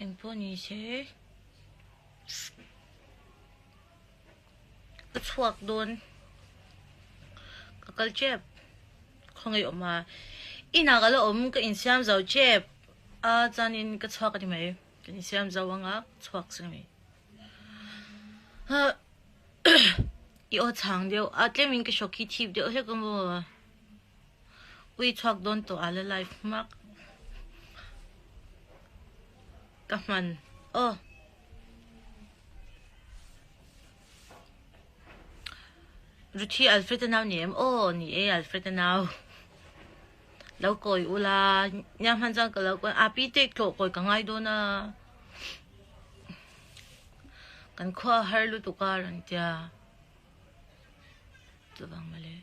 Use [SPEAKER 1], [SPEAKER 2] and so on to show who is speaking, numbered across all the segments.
[SPEAKER 1] Engpawh ni se ka chhuak dawn ka kal tep khawngaih awm a inah ka la awm ka insiam zo tep a chuanin ka chhuak a ni mai ka insiam zo anga chhuak chu ni i aw chhang deuh a tlemin ka hrawk hi thip deuh hlek a maw. Ui chhuak dawn tawh a la live hmak. Ka hman aw. Ruthi Alfred a nau ni em? Aw ni e Alfred a nau. Lo kawi ula nia hman chuan ka lo kawi a pi te tlawh kawi ka ngai dawn a. Kan khua har lutuk a rawn tia. Chuvang mawle.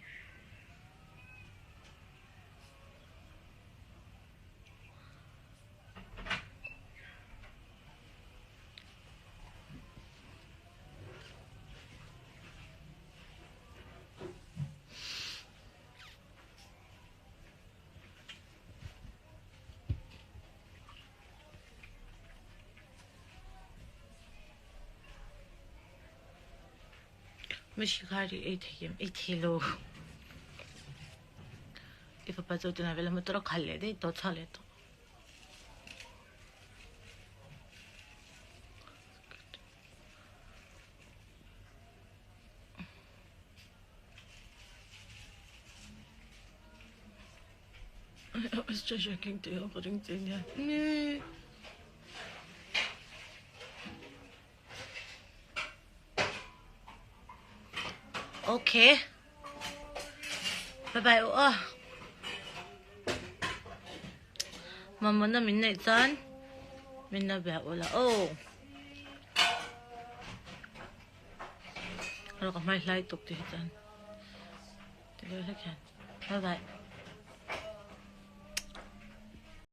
[SPEAKER 1] Mihring kha ri ei thei em? Ei thei lo. I fapa chu tunah vela motor a khalh leh daih tawh chhuak leh tawh. Ok. Bye bye u aw. Mamawna min neih chuan min la bia ula aw. Alo ka hmai hlai tuk ti hi chuan. Ti deuh hlek hian. Bye bye.